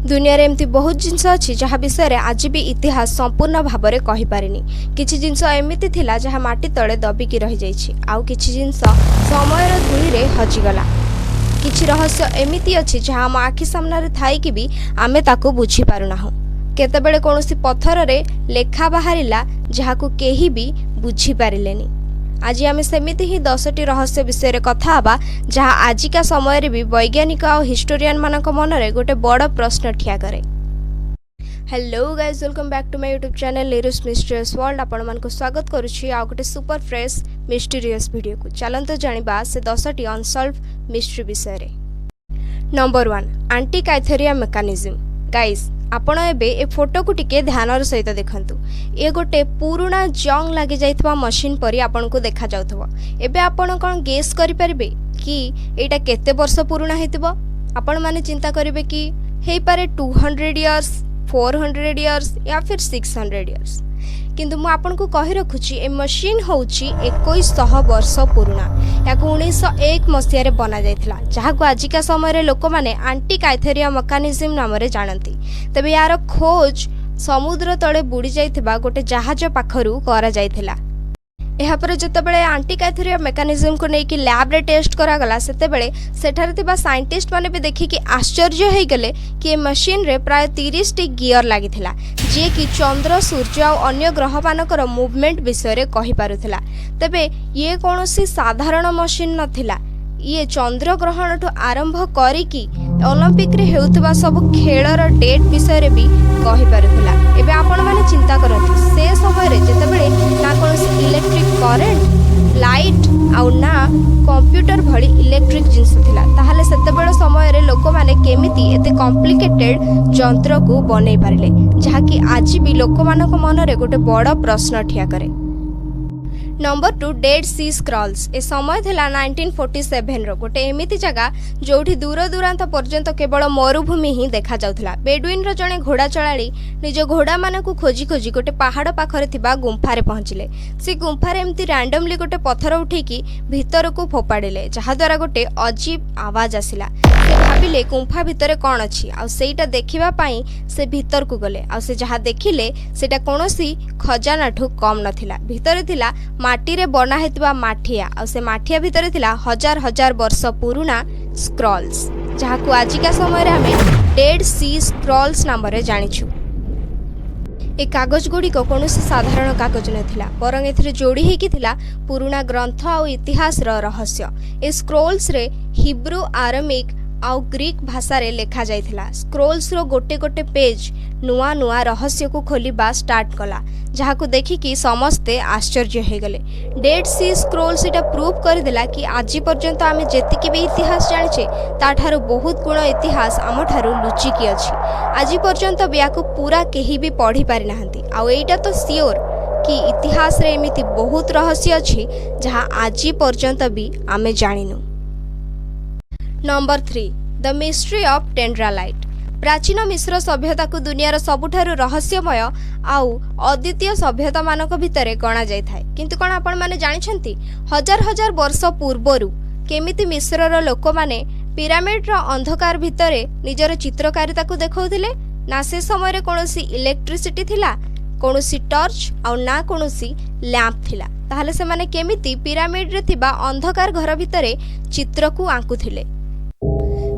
ଦୁନିଆରେ ଏମିତି ବହୁତ ଜିନିଷ ଅଛି, ଯାହା ବିଷୟରେ ଆଜି ବି ଇତିହାସ ସମ୍ପୂର୍ଣ୍ଣ ଭାବରେ କହିପାରିନି। କିଛି ଜିନିଷ ଏମିତି ଥିଲା, ଯାହା ମାଟି ତଳେ ଦବିକି ରହିଯାଇଛି, ଆଉ କିଛି ଜିନିଷ ସମୟର ଧୂଳିରେ ହଜିଗଲା। କିଛି ରହସ୍ୟ ଏମିତି ଅଛି, ଯାହା ଆମ ଆଖି ସାମ୍ନାରେ ଥାଇକି ବି ଆମେ ତାକୁ ବୁଝିପାରୁନାହୁଁ। କେତେବେଳେ କୌଣସି ପଥରରେ ଲେଖା ବାହାରିଲା, ଯାହାକୁ କେହି ବି ବୁଝିପାରିଲେନି। ଆଜି ଆମେ ସେମିତି ହିଁ 10ଟି ରହସ୍ୟ ବିଷୟରେ କଥା ହେବା, ଯାହା ଆଜିକା ସମୟରେ ବି ବୈଜ୍ଞାନିକ ଆଉ ହିଷ୍ଟୋରିଆନମାନଙ୍କ ମନରେ ଗୋଟେ ବଡ଼ ପ୍ରଶ୍ନ ଠିଆ କରେ। Hello guys, welcome back to my YouTube channel Niru's Mysterious World। ଆପଣମାନଙ୍କୁ ସ୍ୱାଗତ କରୁଛି ଆଉ ଗୋଟେ ସୁପର ଫ୍ରେଶ୍ ମିଷ୍ଟେରିୟସ୍ ଭିଡ଼ିଓକୁ। ଚାଲନ୍ତୁ ଜାଣିବା ସେ 10ଟି ଅନସଲ୍ଭ ମିଷ୍ଟ୍ରି ବିଷୟରେ। Number 1, Antikythera mechanism। Guys, ଆପଣ ଏବେ ଏ ଫଟୋକୁ ଟିକେ ଧ୍ୟାନର ସହିତ ଦେଖନ୍ତୁ। ଏ ଗୋଟେ ପୁରୁଣା ଜଙ୍ଗ ଲାଗିଯାଇଥିବା ମେସିନ୍ ପରି ଆପଣଙ୍କୁ ଦେଖାଯାଉଥିବ। ଏବେ ଆପଣ କ'ଣ ଗେସ୍ କରିପାରିବେ କି ଏଇଟା କେତେ ବର୍ଷ ପୁରୁଣା ହେଇଥିବ? ଆପଣମାନେ ଚିନ୍ତା କରିବେ କି ହେଇପାରେ 200 years, 400 years ୟା ଫିର୍ 600 ଇୟର୍ସ। କିନ୍ତୁ ମୁଁ ଆପଣଙ୍କୁ କହି ରଖୁଛି, ଏ ମେସିନ୍ ହେଉଛି 2100 ବର୍ଷ ପୁରୁଣା। ଏହାକୁ 1901 ମସିହାରେ ବନାଯାଇଥିଲା, ଯାହାକୁ ଆଜିକା ସମୟରେ ଲୋକମାନେ ଆଣ୍ଟି କାଇଥେରିଆ ମେକାନିଜିମ୍ ନାମରେ ଜାଣନ୍ତି। ତେବେ ଏହାର ଖୋଜ ସମୁଦ୍ର ତଳେ ବୁଡ଼ି ଯାଇଥିବା ଗୋଟେ ଜାହାଜ ପାଖରୁ କରାଯାଇଥିଲା। ଏହାପରେ ଯେତେବେଳେ ଆଣ୍ଟିକାଇଥେରିଆ ମେକାନିଜିମ୍କୁ ନେଇକି ଲ୍ୟାବ୍ରେ ଟେଷ୍ଟ କରାଗଲା, ସେତେବେଳେ ସେଠାରେ ଥିବା ସାଇଣ୍ଟିଷ୍ଟ ମାନେ ବି ଦେଖିକି ଆଶ୍ଚର୍ଯ୍ୟ ହେଇଗଲେ କି ଏ ମେସିନ୍ରେ ପ୍ରାୟ 30ଟି ଗିୟର ଲାଗିଥିଲା, ଯିଏକି ଚନ୍ଦ୍ର, ସୂର୍ଯ୍ୟ ଆଉ ଅନ୍ୟ ଗ୍ରହମାନଙ୍କର ମୁଭମେଣ୍ଟ ବିଷୟରେ କହିପାରୁଥିଲା। ତେବେ ଇଏ କୌଣସି ସାଧାରଣ ମେସିନ୍ ନଥିଲା। ଇଏ ଚନ୍ଦ୍ରଗ୍ରହଣଠୁ ଆରମ୍ଭ କରିକି ଅଲମ୍ପିକରେ ହେଉଥିବା ସବୁ ଖେଳର ଡେଟ୍ ବିଷୟରେ ବି କହିପାରୁଥିଲା। ଏବେ ଆପଣମାନେ ଚିନ୍ତା କରନ୍ତୁ, ସେ ସମୟରେ ଯେତେବେଳେ ନା କୌଣସି ଇଲେକ୍ଟ୍ରିକ୍ କରେଣ୍ଟ, ଲାଇଟ୍ ଆଉ ନା କମ୍ପ୍ୟୁଟର ଭଳି ଇଲେକ୍ଟ୍ରିକ୍ ଜିନିଷ ଥିଲା, ତାହେଲେ ସେତେବେଳେ ସମୟରେ ଲୋକମାନେ କେମିତି ଏତେ କମ୍ପ୍ଲିକେଟେଡ୍ ଯନ୍ତ୍ରକୁ ବନେଇ ପାରିଲେ, ଯାହାକି ଆଜି ବି ଲୋକମାନଙ୍କ ମନରେ ଗୋଟେ ବଡ଼ ପ୍ରଶ୍ନ ଠିଆ କରେ। Number 2, Dead Sea Scrolls। ଏ ସମୟ ଥିଲା 1947ର। ଗୋଟେ ଏମିତି ଜାଗା, ଯେଉଁଠି ଦୂର ଦୂରାନ୍ତ ପର୍ଯ୍ୟନ୍ତ କେବଳ ମରୁଭୂମି ହିଁ ଦେଖାଯାଉଥିଲା। ବେଡୁଇନ୍ର ଜଣେ ଘୋଡ଼ା ଚଳାଳି ନିଜ ଘୋଡ଼ାମାନଙ୍କୁ ଖୋଜି ଖୋଜି ଗୋଟେ ପାହାଡ଼ ପାଖରେ ଥିବା ଗୁମ୍ଫାରେ ପହଞ୍ଚିଲେ। ସେ ଗୁମ୍ଫାରେ ଏମିତି ରାଣ୍ଡମଲି ଗୋଟେ ପଥର ଉଠେଇକି ଭିତରକୁ ଫୋପାଡ଼ିଲେ, ଯାହାଦ୍ୱାରା ଗୋଟେ ଅଜୀବ ଆୱାଜ ଆସିଲା। ସେ ଭାବିଲେ ଗୁମ୍ଫା ଭିତରେ କ'ଣ ଅଛି, ଆଉ ସେଇଟା ଦେଖିବା ପାଇଁ ସେ ଭିତରକୁ ଗଲେ। ଆଉ ସେ ଯାହା ଦେଖିଲେ, ସେଇଟା କୌଣସି ଖଜାନାଠୁ କମ୍ ନଥିଲା। ଭିତରେ ଥିଲା ମାଟିରେ ବନା ହେଇଥିବା ମାଠିଆ, ଆଉ ସେ ମାଠିଆ ଭିତରେ ଥିଲା ହଜାର ହଜାର ବର୍ଷ ପୁରୁଣା ସ୍କ୍ରଲ୍ସ, ଯାହାକୁ ଆଜିକା ସମୟରେ ଆମେ ଡେଡ୍ ସି ସ୍କ୍ରଲ୍ସ ନାମରେ ଜାଣିଛୁ। ଏ କାଗଜ ଗୁଡ଼ିକ କୌଣସି ସାଧାରଣ କାଗଜ ନଥିଲା, ବରଂ ଏଥିରେ ଯୋଡ଼ି ହେଇକି ଥିଲା ପୁରୁଣା ଗ୍ରନ୍ଥ ଆଉ ଇତିହାସର ରହସ୍ୟ। ଏ ସ୍କ୍ରୋଲ୍ସରେ ହିବ୍ରୁ, ଆରମିକ୍ ଆଉ ଗ୍ରୀକ୍ ଭାଷାରେ ଲେଖାଯାଇଥିଲା। ସ୍କ୍ରୋଲ୍ସର ଗୋଟେ ଗୋଟେ ପେଜ୍ ନୂଆ ନୂଆ ରହସ୍ୟକୁ ଖୋଲିବା ଷ୍ଟାର୍ଟ କଲା, ଯାହାକୁ ଦେଖିକି ସମସ୍ତେ ଆଶ୍ଚର୍ଯ୍ୟ ହେଇଗଲେ। ଡେଡ୍ ସି ସ୍କ୍ରୋଲ୍ସ ଏଇଟା ପ୍ରୁଭ୍ କରିଦେଲା କି ଆଜି ପର୍ଯ୍ୟନ୍ତ ଆମେ ଯେତିକି ବି ଇତିହାସ ଜାଣିଛେ, ତାଠାରୁ ବହୁତ ଗୁଣ ଇତିହାସ ଆମଠାରୁ ଲୁଚିକି ଅଛି। ଆଜି ପର୍ଯ୍ୟନ୍ତ ବି ୟାକୁ ପୁରା କେହି ବି ପଢ଼ି ପାରିନାହାନ୍ତି। ଆଉ ଏଇଟା ତ ସିଓର କି ଇତିହାସରେ ଏମିତି ବହୁତ ରହସ୍ୟ ଅଛି, ଯାହା ଆଜି ପର୍ଯ୍ୟନ୍ତ ବି ଆମେ ଜାଣିନୁ। Number 3, the mystery of Dendera Light। ପ୍ରାଚୀନ ମିଶ୍ର ସଭ୍ୟତାକୁ ଦୁନିଆର ସବୁଠାରୁ ରହସ୍ୟମୟ ଆଉ ଅଦ୍ୱିତୀୟ ସଭ୍ୟତାମାନଙ୍କ ଭିତରେ ଗଣାଯାଇଥାଏ। କିନ୍ତୁ କ'ଣ ଆପଣମାନେ ଜାଣିଛନ୍ତି, ହଜାର ହଜାର ବର୍ଷ ପୂର୍ବରୁ କେମିତି ମିଶ୍ରର ଲୋକମାନେ ପିରାମିଡର ଅନ୍ଧକାର ଭିତରେ ନିଜର ଚିତ୍ରକାରିତାକୁ ଦେଖାଉଥିଲେ? ନା ସେ ସମୟରେ କୌଣସି ଇଲେକ୍ଟ୍ରିସିଟି ଥିଲା, କୌଣସି ଟର୍ଚ୍ଚ, ଆଉ ନା କୌଣସି ଲ୍ୟାମ୍ପ ଥିଲା। ତାହେଲେ ସେମାନେ କେମିତି ପିରାମିଡରେ ଥିବା ଅନ୍ଧକାର ଘର ଭିତରେ ଚିତ୍ରକୁ ଆଙ୍କୁଥିଲେ?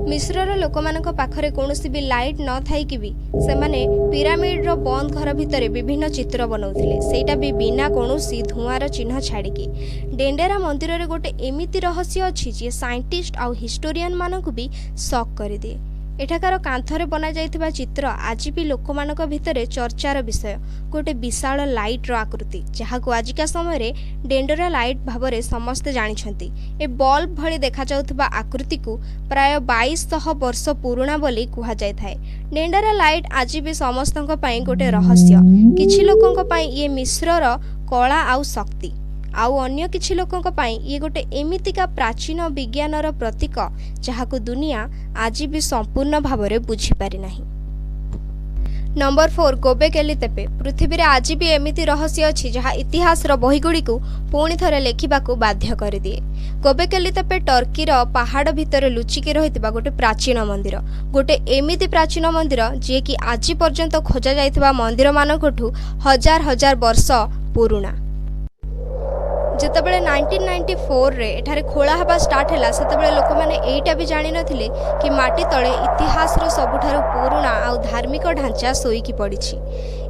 ମିଶ୍ରର ଲୋକମାନଙ୍କ ପାଖରେ କୌଣସି ବି ଲାଇଟ୍ ନ ଥାଇକି ବି ସେମାନେ ପିରାମିଡର ବନ୍ଦ ଘର ଭିତରେ ବିଭିନ୍ନ ଚିତ୍ର ବନାଉଥିଲେ, ସେଇଟା ବି ବିନା କୌଣସି ଧୂଆଁର ଚିହ୍ନ ଛାଡ଼ିକି। ଡେଣ୍ଡେରା ମନ୍ଦିରରେ ଗୋଟେ ଏମିତି ରହସ୍ୟ ଅଛି, ଯିଏ ସାଇଣ୍ଟିଷ୍ଟ ଆଉ ହିଷ୍ଟୋରିଆନମାନଙ୍କୁ ବି ସକ୍ କରିଦିଏ। ଏଠାକାର କାନ୍ଥରେ ବନାଯାଇଥିବା ଚିତ୍ର ଆଜି ବି ଲୋକମାନଙ୍କ ଭିତରେ ଚର୍ଚ୍ଚାର ବିଷୟ। ଗୋଟେ ବିଶାଳ ଲାଇଟ୍ର ଆକୃତି, ଯାହାକୁ ଆଜିକା ସମୟରେ ଡେଣ୍ଡେରା ଲାଇଟ୍ ଭାବରେ ସମସ୍ତେ ଜାଣିଛନ୍ତି। ଏ ବଲ୍ବ ଭଳି ଦେଖାଯାଉଥିବା ଆକୃତିକୁ ପ୍ରାୟ 2200 ବର୍ଷ ପୁରୁଣା ବୋଲି କୁହାଯାଇଥାଏ। ଡେଣ୍ଡେରା ଲାଇଟ୍ ଆଜି ବି ସମସ୍ତଙ୍କ ପାଇଁ ଗୋଟେ ରହସ୍ୟ। କିଛି ଲୋକଙ୍କ ପାଇଁ ଇଏ ମିଶ୍ରର କଳା ଆଉ ଶକ୍ତି, ଆଉ ଅନ୍ୟ କିଛି ଲୋକଙ୍କ ପାଇଁ ଇଏ ଗୋଟେ ଏମିତିକା ପ୍ରାଚୀନ ବିଜ୍ଞାନର ପ୍ରତୀକ, ଯାହାକୁ ଦୁନିଆ ଆଜି ବି ସମ୍ପୂର୍ଣ୍ଣ ଭାବରେ ବୁଝିପାରିନାହିଁ। ନମ୍ବର 4, ଗୋବେକେଲି ତେପେ। ପୃଥିବୀରେ ଆଜି ବି ଏମିତି ରହସ୍ୟ ଅଛି, ଯାହା ଇତିହାସର ବହିଗୁଡ଼ିକୁ ପୁଣି ଥରେ ଲେଖିବାକୁ ବାଧ୍ୟ କରିଦିଏ। ଗୋବେକେଲି ତେପେ ଟର୍କିର ପାହାଡ଼ ଭିତରେ ଲୁଚିକି ରହିଥିବା ଗୋଟେ ପ୍ରାଚୀନ ମନ୍ଦିର, ଗୋଟେ ଏମିତି ପ୍ରାଚୀନ ମନ୍ଦିର ଯିଏକି ଆଜି ପର୍ଯ୍ୟନ୍ତ ଖୋଜା ଯାଇଥିବା ମନ୍ଦିରମାନଙ୍କଠୁ ହଜାର ହଜାର ବର୍ଷ ପୁରୁଣା। ଯେତେବେଳେ 1994ରେ ଏଠାରେ ଖୋଳା ହେବା ଷ୍ଟାର୍ଟ ହେଲା, ସେତେବେଳେ ଲୋକମାନେ ଏଇଟା ବି ଜାଣିନଥିଲେ କି ମାଟି ତଳେ ଇତିହାସର ସବୁଠାରୁ ପୁରୁଣା ଆଉ ଧାର୍ମିକ ଢାଞ୍ଚା ଶୋଇକି ପଡ଼ିଛି।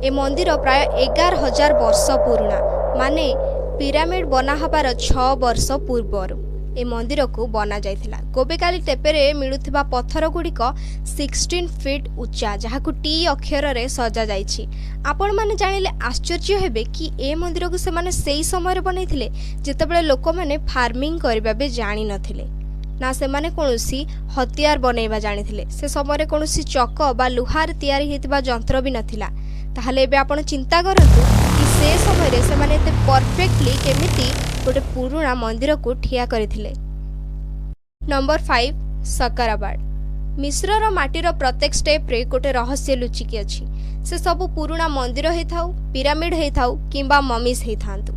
ଏ ମନ୍ଦିର ପ୍ରାୟ 11,000 ବର୍ଷ ପୁରୁଣା, ମାନେ ପିରାମିଡ୍ ବନା ହେବାର 6 ବର୍ଷ ପୂର୍ବରୁ ଏ ମନ୍ଦିରକୁ ବନାଯାଇଥିଲା। ଗୋବେକାଲି ଟେପେରେ ମିଳୁଥିବା ପଥର ଗୁଡ଼ିକ 16 ଫିଟ୍ ଉଚ୍ଚା, ଯାହାକୁ ଟି ଅକ୍ଷରରେ ସଜାଯାଇଛି। ଆପଣମାନେ ଜାଣିଲେ ଆଶ୍ଚର୍ଯ୍ୟ ହେବେ କି ଏ ମନ୍ଦିରକୁ ସେମାନେ ସେଇ ସମୟରେ ବନେଇଥିଲେ, ଯେତେବେଳେ ଲୋକମାନେ ଫାର୍ମିଂ କରିବା ବି ଜାଣିନଥିଲେ, ନା ସେମାନେ କୌଣସି ହତିଆର ବନେଇବା ଜାଣିଥିଲେ। ସେ ସମୟରେ କୌଣସି ଚକ ବା ଲୁହାରେ ତିଆରି ହେଇଥିବା ଯନ୍ତ୍ର ବି ନଥିଲା। ତାହେଲେ ଏବେ ଆପଣ ଚିନ୍ତା କରନ୍ତୁ କି ସେ ସମୟରେ ସେମାନେ ଏତେ ପରଫେକ୍ଟଲି କେମିତି ଗୋଟେ ପୁରୁଣା ମନ୍ଦିରକୁ ଠିଆ କରିଥିଲେ। Number 5, ସକାରା bird. ମିଶ୍ରର ମାଟିର ପ୍ରତ୍ୟେକ ଷ୍ଟେପ୍ରେ ଗୋଟେ ରହସ୍ୟ ଲୁଚିକି ଅଛି। ସେ ସବୁ ପୁରୁଣା ମନ୍ଦିର ହେଇଥାଉ, ପିରାମିଡ୍ ହେଇଥାଉ କିମ୍ବା ମମିସ୍ ହେଇଥାନ୍ତୁ,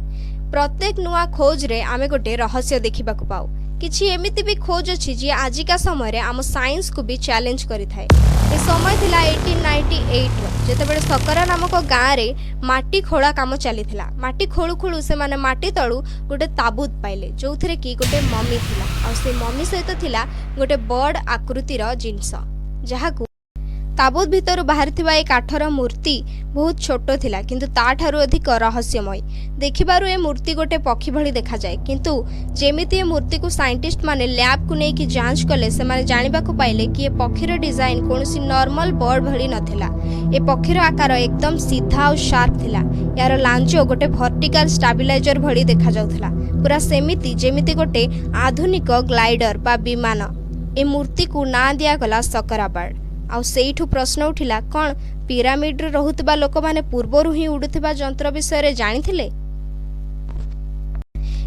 ପ୍ରତ୍ୟେକ ନୂଆ ଖୋଜରେ ଆମେ ଗୋଟେ ରହସ୍ୟ ଦେଖିବାକୁ ପାଉ। କିଛି ଏମିତି ବି ଖୋଜ ଅଛି, ଯିଏ ଆଜିକା ସମୟରେ ଆମ ସାଇନ୍ସକୁ ବି ଚ୍ୟାଲେଞ୍ଜ କରିଥାଏ। ଏ ସମୟ ଥିଲା 1898ର, ଯେତେବେଳେ ସକରା ନାମକ ଗାଁରେ ମାଟି ଖୋଳା କାମ ଚାଲିଥିଲା। ମାଟି ଖୋଳୁ ଖୋଳୁ ସେମାନେ ମାଟି ତଳୁ ଗୋଟେ ତାବୁତ ପାଇଲେ, ଯୋଉଥିରେ କି ଗୋଟେ ମମି ଥିଲା ଆଉ ସେ ମମି ସହିତ ଥିଲା ଗୋଟେ ବର୍ଡ ଆକୃତିର ଜିନିଷ। ଯାହାକୁ ତାବୁତ ଭିତରୁ ବାହାରିଥିବା ଏ କାଠର ମୂର୍ତ୍ତି ବହୁତ ଛୋଟ ଥିଲା, କିନ୍ତୁ ତାଠାରୁ ଅଧିକ ରହସ୍ୟମୟୀ। ଦେଖିବାରୁ ଏ ମୂର୍ତ୍ତି ଗୋଟେ ପକ୍ଷୀ ଭଳି ଦେଖାଯାଏ, କିନ୍ତୁ ଯେମିତି ଏ ମୂର୍ତ୍ତିକୁ ସାଇଣ୍ଟିଷ୍ଟ ମାନେ ଲ୍ୟାବକୁ ନେଇକି ଯାଞ୍ଚ କଲେ, ସେମାନେ ଜାଣିବାକୁ ପାଇଲେ କି ଏ ପକ୍ଷୀର ଡିଜାଇନ କୌଣସି ନର୍ମାଲ ବର୍ଡ ଭଳି ନଥିଲା। ଏ ପକ୍ଷୀର ଆକାର ଏକଦମ ସିଧା ଆଉ ସାର୍ପ ଥିଲା। ଏହାର ଲାଞ୍ଜ ଗୋଟେ ଭର୍ଟିକାଲ ଷ୍ଟାବିଲାଇଜର ଭଳି ଦେଖାଯାଉଥିଲା, ପୁରା ସେମିତି ଯେମିତି ଗୋଟେ ଆଧୁନିକ ଗ୍ଲାଇଡର ବା ବିମାନ। ଏ ମୂର୍ତ୍ତିକୁ ନାଁ ଦିଆଗଲା ସକରା ବାର୍ଡ। ଆଉ ସେଇଠୁ ପ୍ରଶ୍ନ ଉଠିଲା, କ'ଣ ପିରାମିଡରେ ରହୁଥିବା ଲୋକମାନେ ପୂର୍ବରୁ ହିଁ ଉଡୁଥିବା ଯନ୍ତ୍ର ବିଷୟରେ ଜାଣିଥିଲେ?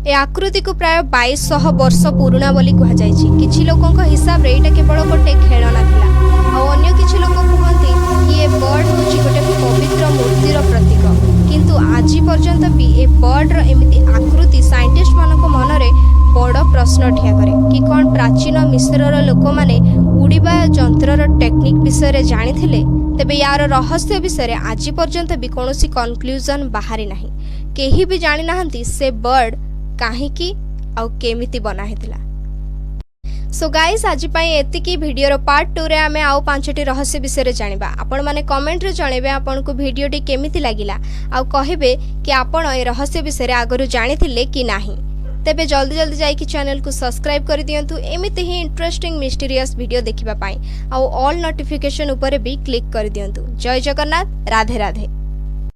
ଏ ଆକୃତିକୁ ପ୍ରାୟ 2200 ବର୍ଷ ପୁରୁଣା ବୋଲି କୁହାଯାଇଛି। କିଛି ଲୋକଙ୍କ ହିସାବରେ ଏଇଟା କେବଳ ଗୋଟେ ଖେଳନା ଥିଲା, ଆଉ ଅନ୍ୟ କିଛି ଲୋକ କୁହନ୍ତି କି ଏ ବର୍ଡ ହେଉଛି ଗୋଟେ ପବିତ୍ର ମୂର୍ତ୍ତିର ପ୍ରତୀକ। କିନ୍ତୁ ଆଜି ପର୍ଯ୍ୟନ୍ତ ବି ଏ ବର୍ଡର ଏମିତି ଆକୃତି ସାଇଣ୍ଟିଷ୍ଟମାନଙ୍କ ମନରେ ବଡ଼ ପ୍ରଶ୍ନ ଠିଆ କରେ କି କ'ଣ ପ୍ରାଚୀନ ମିଶ୍ରର ଲୋକମାନେ ଉଡ଼ିବା ଯନ୍ତ୍ରର ଟେକ୍ନିକ୍ ବିଷୟରେ ଜାଣିଥିଲେ? ତେବେ ୟାର ରହସ୍ୟ ବିଷୟରେ ଆଜି ପର୍ଯ୍ୟନ୍ତ ବି କୌଣସି କନକ୍ଲୁଜନ୍ ବାହାରି ନାହିଁ। କେହି ବି ଜାଣିନାହାନ୍ତି ସେ ବର୍ଡ କାହିଁକି ଆଉ କେମିତି ବନା ହେଇଥିଲା। ସୋ ଗାଇସ୍, ଆଜି ପାଇଁ ଏତିକି। ଭିଡ଼ିଓର ପାର୍ଟ 2ରେ ଆମେ ଆଉ ପାଞ୍ଚଟି ରହସ୍ୟ ବିଷୟରେ ଜାଣିବା। ଆପଣମାନେ କମେଣ୍ଟରେ ଜଣାଇବେ ଆପଣଙ୍କୁ ଭିଡ଼ିଓଟି କେମିତି ଲାଗିଲା ଆଉ କହିବେ କି ଆପଣ ଏ ରହସ୍ୟ ବିଷୟରେ ଆଗରୁ ଜାଣିଥିଲେ କି ନାହିଁ। ତେବେ ଜଲ୍ଦି ଜଲ୍ଦି ଯାଇକି ଚ୍ୟାନେଲକୁ ସବସ୍କ୍ରାଇବ୍ କରିଦିଅନ୍ତୁ ଏମିତି ହିଁ ଇଣ୍ଟରେଷ୍ଟିଂ ମିଷ୍ଟେରିୟସ୍ ଭିଡ଼ିଓ ଦେଖିବା ପାଇଁ, ଆଉ ଅଲ୍ ନୋଟିଫିକେସନ୍ ଉପରେ ବି କ୍ଲିକ୍ କରିଦିଅନ୍ତୁ। ଜୟ ଜଗନ୍ନାଥ, ରାଧେ ରାଧେ।